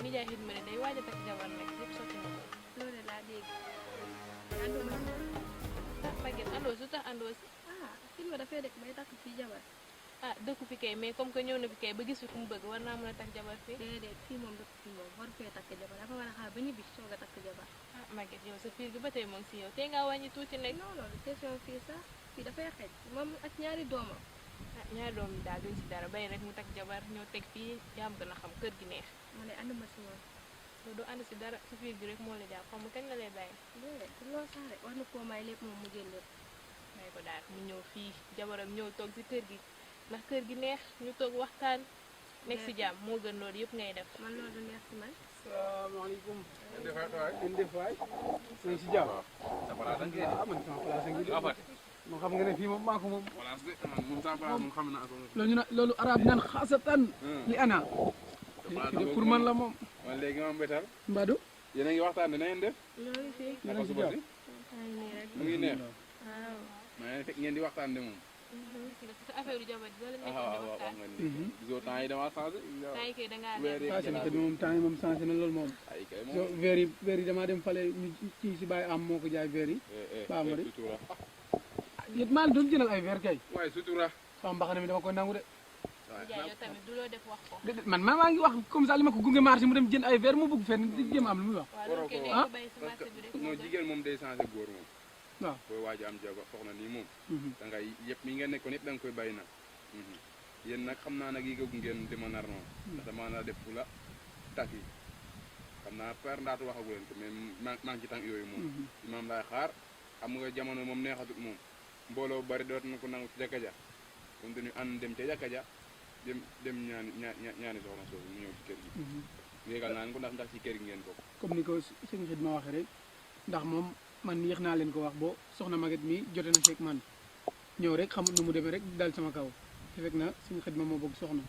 nijaay xidma ne day waaj a takk jabar nag yëpp sotti na ko. loolu laa dégg ànduma si moom. ah Maguette andoo su tax andoo si. xidma dafay dëkk may takk fii jabar. dëkku fi kay mais comme que ñëw na fi kay ba gis fi ku mu bëgg war naa mën a takk jabar fii. déedéet fii moom dëkk fii moom war fee takk jabar dafa war a xaar ba ñibbi soog a takk jabar. Maguette yow sa fiir gi ba tey moo ngi si yow tey ngaa wàññi tuuti nekk. non non du question fii sax fii dafay xej moom ak ñaari doomam. ñaari doom yi daal duñ si dara bay rek mu takk jabar ñëw teg fii yaa gën a xam kër gi neex. ma ne ànduma si moom. loolu doo ànd si dara sa fiir gi rek moo la jàpp xam nga kañ la lay bàyyi. déedéet du loolu sax rek war na koo may lépp moom mu jël lépp. may ko daal mu ñëw fii jabaram ñëw toog si kër gi ndax kër gi neex ñu toog waxtaan nekk si jàmm moo gën loolu yëpp ngay def. man loolu du neex si man. salaamaaleykum. ngeen def waay. sëñ si jàmm. man sama place ngi moom xam nga ne fii moom maa ko moom. loolu arab naan xaasatan li ana. pour man la moom. man léegi ma mbétal. Mbadou. yéen a ngi waxtaan ne na ngeen def. loolu fii. naka suba si mu ngi neex. waaw. maa ngi fekk ngeen di waxtaan de moom. sa affaire jabar ji la waaw wax nga ni gisoo temps yi damaa changé. temps yi kay dangaa changé na moom temps yi moom changé na loolu moom. ay kay so moom verre yi damaa dem fale ñu ci si bàyyi am moo ko jaay verre yi. ba amari sutura. yéen maa ngi doon jëndal ay verre kay. waaye sutura. sama mbaxana mi dama koy nangu de. jaay yow tamit du loo def wax ko. déedéet man maa ngi wax comme ça li ma ko gunge marché mu dem jënd ay verre mu bëgg fenn di jéem am lu muy wax. waaw loolu kay ah ko bàyyi si marché bi rek non jigéen moom day changé góor moom. waaw booy waaj am jabar soxna nii moom. da ngay yëpp mi nga nekkoon yëpp da nga koy bàyyi nag. yéen nag xam naa nag yi nga ngeen di ma nar noonu. ndax damaa nar def fu la takk yi xam naa père ndaatu waxagu leen ko mais maa ngi ci tànk yooyu moom. imaam laay xaar xam nga jamono moom neexatut moom mbooloo bari doot na ko nangu ci jàkka ja comme dañuy ànd dem ca jàkka ja dem ñaani soxna soosu mu ñëw ci kër gi. yéegal naa leen ko ndax ci kër gi ngeen bokk. comme ni ko sëñ Xidma waxee rek ndax moom man yéex naa leen ko wax boo soxna Maguette mi jote na fekk man ñëw rek xamul nu mu demee rek dal sama kaw te fekk na sëñ Xidma moo bëgg soxna.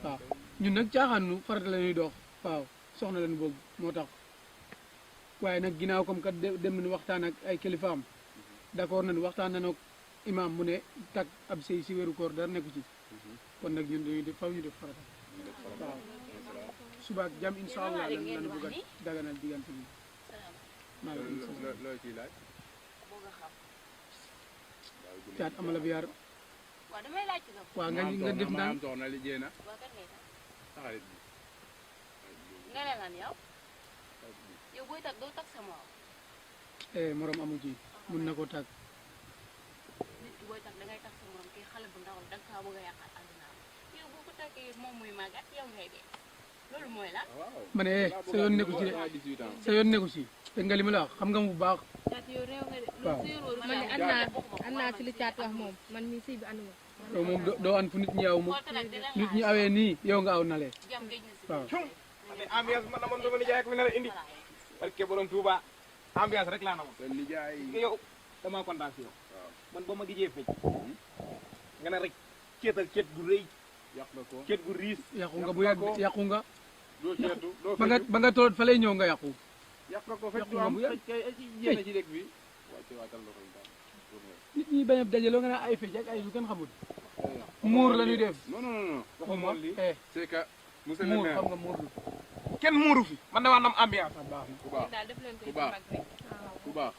waaw ñun nag caaxaanu farata la ñuy dox waaw soxna lañu bëgg moo tax waaye nag ginnaaw comme kat dem nañu waxtaan ak ay kilifaam d'accord nañu waxtaan nañu ak imam mu ne tak ab sëy si weeru koor dara nekku ci kon nag ñun dañuy def faw ñu def farata waaw suba ak jàmm incha allah lañu bëgg a daganal diggante bi. loo ciy laaj. caat amala bi yaar waaw nga def ndànk soxna li jéena xarit bi nga ne lan yow booy tag doo tag sa morom. morom amu ci mun na ko tag. nit ki booy tag dangay tag sa morom kii xale bu ndaw la danga kaa bëgg a yàqal àdduna yow boo ko taggee moom muy màggat yow ngay dee loolu mooy la. ma ne sa yoon nekku ci de sa yoon nekku ci dégg nga li ma la wax xam nga mu bu baax. waaw man ne ànd naa ci li caat wax moom man mii sëy bi ànduma. yow moom doo an fu nit ñi aw moom nit ñi awee nii yow nga aw nalee waaw. ambiance man amoon dama nijaay ko fi nar a indi parce que borom Touba ambiance rek laa namoon. te nijaay yow damaa kontaan si yow. man ba ma gijee fecc nga ne rek ceetal ceet gu rëy yàq nga ko ceet gu riis yàqu nga bu yàgg yàqu nga doo ceetu doo ba nga toog fa lay ñëw nga yàqu. yàq nga ko fekk du yàqu nga am bu yàgg fekk kay ay ci jéem ci dëkk bi wàcce waatal la koy daal nit ñi bañ a dajaloo nga ne ay fecc ak ay yu kenn xamul muur la ñuy def. non non non waxu moon lii c'est que monsieur le muur maire xam nga muur lu kenn muuru fi man damaa nam ambiance. baax na ku baax daal def leen ko ku baax ku baax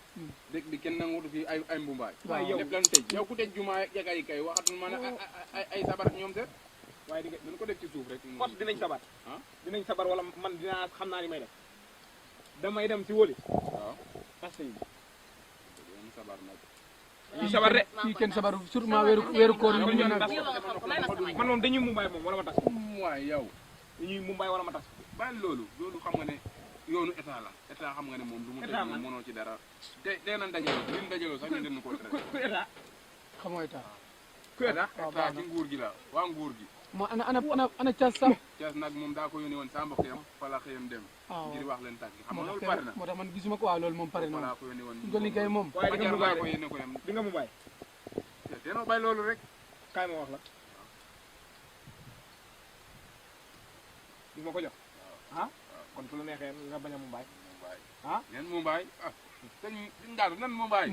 dëkk bi kenn nangutu fi ay mbumbaay waaw yow lépp lan tëj yow ku tëj jumaa jaka yi kay waxatul ma ne ay sabar ñoom seet waaye di nga dañ ko def ci suuf rek pot dinañ sabar ah dinañ sabar wala man dinaa xam naa li may def damay dem si wóoli waaw parce que doon sabar nag yi sabar de fii kenn sabaru surtout weeru koor yi ñu nag man moom dañuy mumbaay moom wala ma tas waay yow dañuy mumbaay wala ma tas bàyyi loolu xam nga ne yoonu état la état xam nga ne moom lu mu tëj moom mënoo ci dara te dee nañ dajaloo ñun dajaloo sax ñu den ko tere ku état xamoo état ku état état ci nguur gi la waa nguur gi moo ana cas sax Thiès nag moom daa ko yónni woon sa mbokk yam fa la xëyam dem ngir wax leen tàgg xam nga loolu pare na moo tax man gisuma ko waaw loolu moom pare na voilà ko yónni woon ñu ni kay moom waaye di nga mumbaay ko yónni ko yam di nga mumbaay te noo bàyyi loolu rek kaay ma wax la di ma ko jox ah kon fu la neexee nga bañ a mumbaay ah neen Mumbaay ah dañ daal nan Mumbaay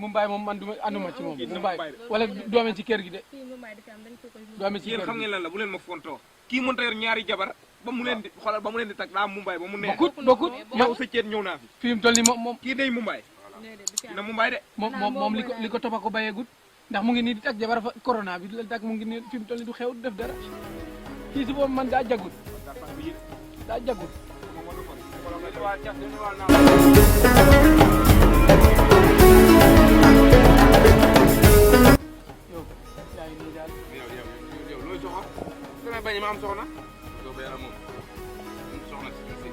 Mumbaay moom man duma ànduma ci moom Mumbaay wala doome ci kër gi de fii Mumbaay dafa am dañ ko koy. doome ci yéen kër xam gi ngeen lan la bu leen ma fontoo kii mënta yor ñaari jabar ba mu leen di xoolal ba mu leen di tag daa Mumbai ba mu neex bokkut yow sa ceet ñëw naa fi fi mu toll nii moom kii day Mumbai déedéet du fi na am Mumbai de moom li ko topa ko bayeegut ndax mu ngi nii di tag jabar fa corona bi la tag mu ngi nii fi mu toll nii du xew du def dara kii si boobu man daa jagut daa jagut yow yaa ngi nii daal yow looy soxla damay bañ ma am soxna soo ba yàlla moom soxna si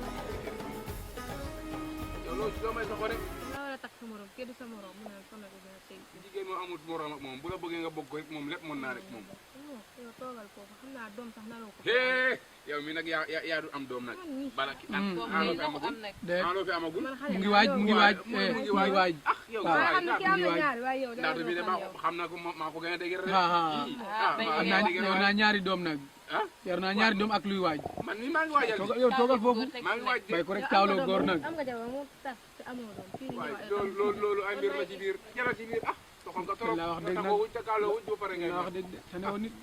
yow loo may soxla rek la war a takk sa morom kii du sa morom mu ne soxna ko gën a sëy jigéen moo amul morom ak moom bu la bëggee nga bëgg ko rek moom lépp mën naa rek moom yow toogal foofu xam naa doom sax naroo ko yow mi nag yaa du am doom nag man nii bala ki boobu loo nii fi la mu amagul am nag. de loo fi amagul man xale mu ngi waaj mu ngi waaj mu ngi waaj ah yow waaw waay xam ne kii am na waaj. ñaari waaye yow dara ndax bi de doo xam yow xam naa ko maa ko gën a dégg rek am naa yor naa ñaari doom nag ah yor naa ñaari doom ak luy waaj man mi maa ngi waajal toogal yow toogal foofu maa ngi waaj bay ko rek taaloo góor nag am nga jabar mu tas te amoo doom kii di waay ñëw loolu ay mbir la ci biir jaral ci biir ah doxal nga torop la wax nga dëgg taxaw wuñ te kaaloo wuñ ba pare ngay nga wax dëgg de te newoon nit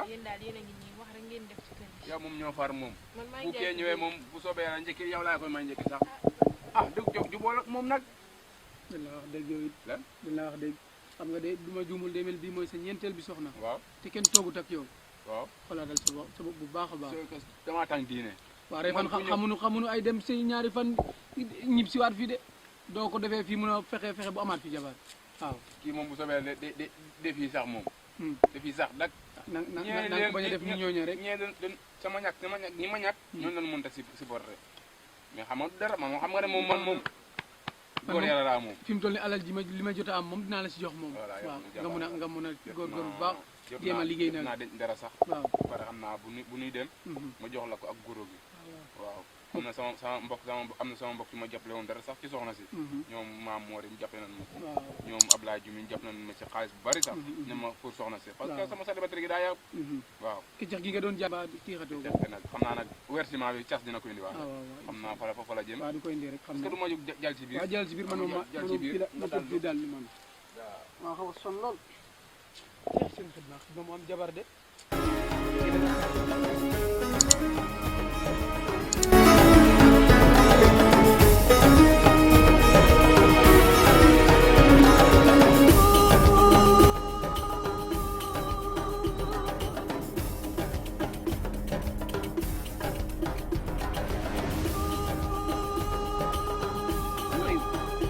yéen daal yéen a ngi nii wax rek ngeen def ci kër gi. yow moom ñoo far moom man maa bu ngi kee jaay ñëwee moom bu soobee yàlla njëkki yow laa koy may njëkki sax ah dëgg ju bool ak moom nag dañ la wax dëgg yow it lan dañ la wax dëgg xam nga de du ma juumul demel bii mooy sa ñeenteel bi soxna waaw te kenn toogut ak yow waaw xoolaatal sa bopp bu baax a baax damaa tàng diine waaw rek fan xamuñu ay dem say ñaari fan ñib si waat fii de doo ko defee fii mën a fexe bu amaat fi jabar waaw kii moom bu soobee yàlla de fii sax moom de fii sax dak na ko bañ a def ni ñooñu rek ñee doon sama ñàkk ñi ma ñàkk ñooñu doon mën ta supporter mais xam nga dara man xam nga ne moom man moom góor yàlla laa moom fi mu toll ni alal ji li ma jot a am moom dinaa la si jox moom voilà waaw nga mën a góorgóor bu baax jéem a liggéey nag naa denc dara sax waaw pare xam naa bu nuy dem ma jox la ko ak goro gi waaw am na sama mbokk yu ma jàppale woon dara sax ci soxna si ñoom maam moor yi mu jàppale nañ ma ñoom Ablaye Diouf yi ñu jàppale nañ ma ci xaalis bu bari sax ne ma pour soxna si parce que sama célibataire gi daa yàgg waaw kiccax gi nga doon jàpp tiixatoo def nag xam naa nag versement bi cas dina ko indi waat xam naa fa la jëm waaw du ko indi rek xam parce que du ma jóg jàll ci biir waaw jàll ci biir man moom ma tëb fii daal ni man waaw xaw a son lool ceex seen xidma mu am jabar de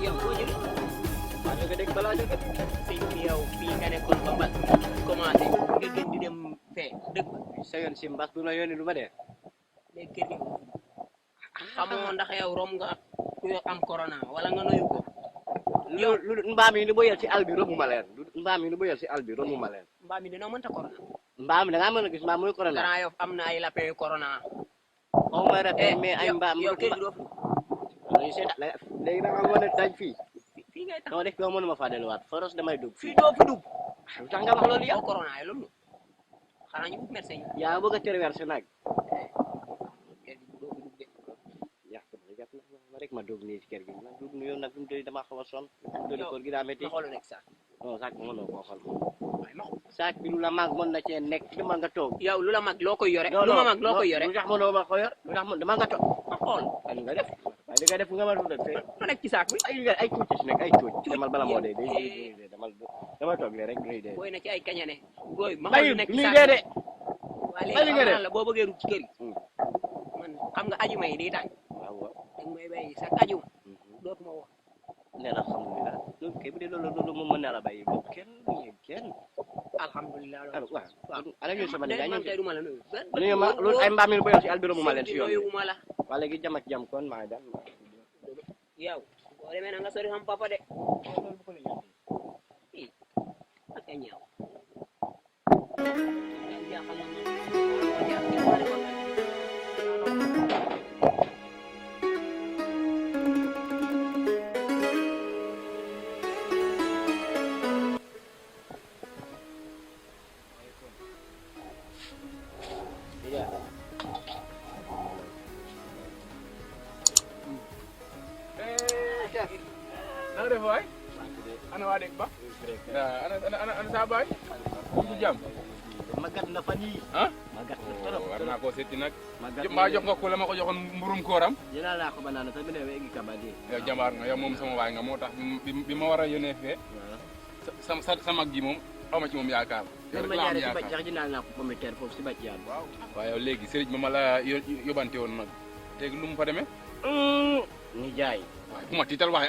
yow boo jëlee waaw nga dégg balaa jóge sëñ bi yow fii nga nekkoon ba mbas commencé nga gën di dem fee dëkk sa yoon si mbas bu la yónni lu ma dee léegi kër gi xamoo ndax yow rom nga ku am corona wala nga nuyu ko lu mbaam yi lu boyal si àll bi rombu ma leen mbaam yi lu boyal si àll bi rombu ma leen mbaam mi dinoo mënta corona mbaam da ngaa mën a gis mbaam muy corona Grand Yoff am na ay lapin yu corona xaw ma rafet mais ay mbaam yow kër gi doo dañu seet léegi da nga mën a daj fii fii ngay tax dama def ko mënuma faa delluwaat foros damay dugg fii doo fi dugg lu tax nga wax loolu yow yow corona yi loolu xanaa ñu wut médecin yaa bëgg a traversé nag kër gi doo fi dugg de yàq ma jàpp na rek ma dugg nii si kër gi ma dugg nu yoon nag fi mu toll dama xaw a sonn doli koor gi daa métti ma xool nekk sax non saak mënoo koo xool waaye ma xool saak bi lu la mag mën na cee nekk dama nga toog yow lu la mag loo koy yore lu ma mag loo koy yore lu tax mënoo ma ko yor lu tax dama nga toog ma xool ay nga def waaye li nga def nga ma def fee lu nekk ci saak bi ay tuuti si nekk ay tuuti demal bala moo dee day dama toog lee rek day dee booy na ci ay kañane booy ma bay xool lu nekk ci mi saak dee de waaye bay li nga léegi def la boo bëggee rut ci kër gi man xam nga ajuma yi di tàng waaw waaw dag may bay sa ajuma dootuma wax nee na alhamdulilah loolu kay bu dee loolu moom mën na la bàyyi boobu kenn alhamdulilah waaw waaw ala ñu sama nijaay man kay duma la nuyu ñu ma loolu ay mbaam yi boyal si albiro mu ma leen si yoon nuyu ma la waa léegi jam ak jam kon maa dal yow boo demee na nga sori xam papa de i ak a ñaaw na nga def waay ana waa dégg ba ana saa baay ñu jàmm magat na fan yii ah gàtt na trop war naa koo seeti nag màggat mbaa jox nga ko la ma ko joxoon mburum kóoram dinaa laa ko banaana sax bi ne weegi kabadi yow jàmbaar nga yow moom sama waay nga moo tax bi ma war a yónnee fee sa mag ji moom awma ci moom yaakaar yow ma rek laa am jaaree si yaakaar bàcc sax dinaa naa ko pomme de terre foofu si bàcc yaan waaw yow léegi sëriñ ma la yóbbante woon nag léegi lu mu fa demee ni jaay waaye bu ma tiital waaye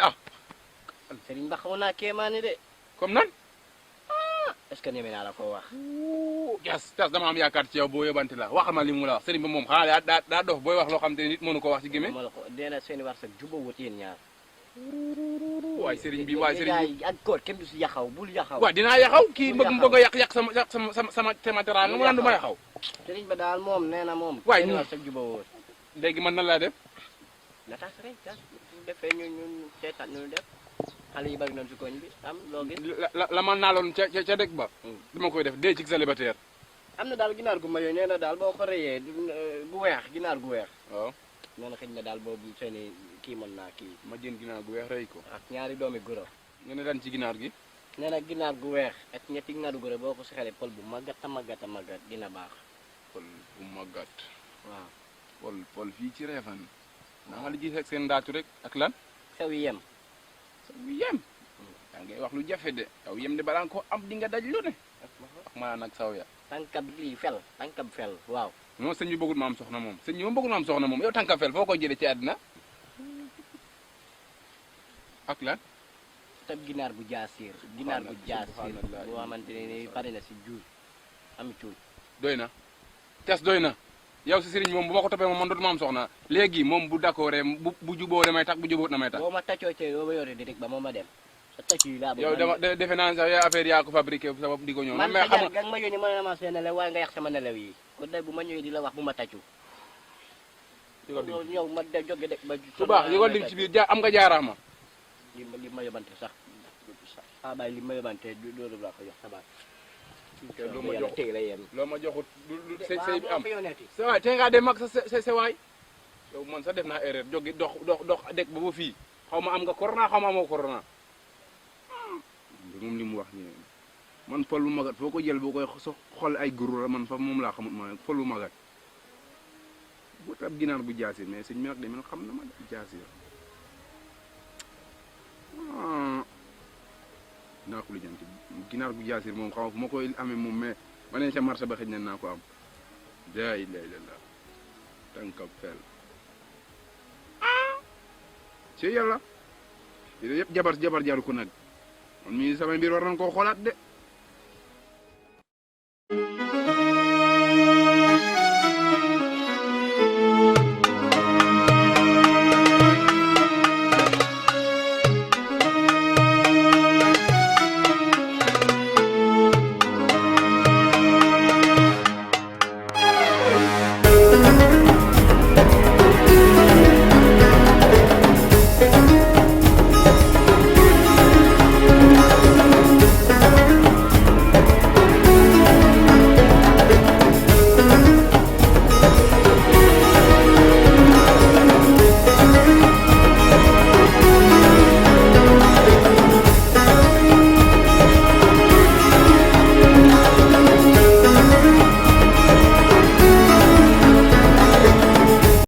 sëriñ ba xaw naa kéemaane de comme nan est-ce que ñeme naa la koo wax tas dama am yaakaar ci yow boo yóbbante la waxal ma li mu la wax sëriñ ba moom xanaa daa dof booy wax loo xam te ne nit mënu ko wax ci gémmiñ ma la ko dee na seeni war sa jubawut yéen ñaar waaye sëriñ bi waaye sëriñ bi ak koor kenn du si yaxaw bul yaxaw waaw dinaa yaxaw kii bëgg a yàq sama teraanga mu naan du ma yaxaw sëriñ ba daal moom nee na moom waaye seeni war sa jubawut léegi man nan laa def na tas rek tas su defee ñun seetaan ñu def xale yi bari nañ si koñ bi am loo gis la man naa loon ca dëkk ba dama koy def dee ci célibataire am na daal ginaar gu ma yooyu nee na daal boo ko reyee gu weex ginaar gu weex waaw nee na xëy na daal boobu seeni kii mën naa kii ma jën ginaar gu weex rey ko ak ñaari doomi guro nga ne daan ci ginaar gi nee na ginaar gu weex ak ñetti ginaaru guro boo ko si xale pol bu màggat a màggat a màggat dina baax pol bu màggat waaw pol fii ci reefan naa li gis ak seen ndaatu rek ak lan xew yi yem bu yem yaa ngay wax lu jafe de yow yem de balaa nga ko am di nga daj lu ne ak maa nag saw ya tànkab lii fel tànkab fel waaw non sëñ bi bëggul ma am soxna moom sëñ bi moom bëggul ma am soxna moom yow tànkab fel foo koy jëlee ci àddina ak lan tab ginaar gu jaasiir ginaar gu jaasiir boo xamante ne ni pare na si juuj am cuuj doy na tes doy na yow si sëriñ moom bu ma ko toppee moom man dootuma am soxna léegi moom bu d'accord bu juboo damay tax bu jubóot damay tax boo ma taccoo ci boo ma yore di rek ba moom ma dem sa tacc yi laa yow dama defe naa sax yow affaire yaa ko fabriqué sa bopp di ko ñëw man mais xajar gang ma yónni mën na ma seen nelew waaye nga yàq sama nelew yi kon de bu ma ñëwee di la wax bu ma taccu ñëw ma de jóge de ba su baax yëgal dim ci biir am nga jaaraama li ma yóbbante sax bàyyi li ma yóbbante dóoru laa ko jox sa baay loo ma jox tey la yem loo ma joxut say bi am yónneeti sa waay tey ngaa dem ak sa waay yow man sax def naa erreur jóge dox dëkk ba ba fii xaw ma am nga corona xaw ma amoo corona moom li mu wax nii man fol bu magat foo ko jël boo koy xool ay guru la man fa moom laa xamut ma fol bu magat bu tab ginaar bu jaasir mais sëñ mi nag de man xam na ma jaasir naa ko lijjanti ginaar bu jaasir moom xaw ma fu ma koy amee moom mais ma ne ca marché ba xëj na naa ko am daa ilaha illallah tànkab fel ci yàlla yooyu yëpp jabar jaru ko nag man mii samay mbir war nañ koo xoolaat de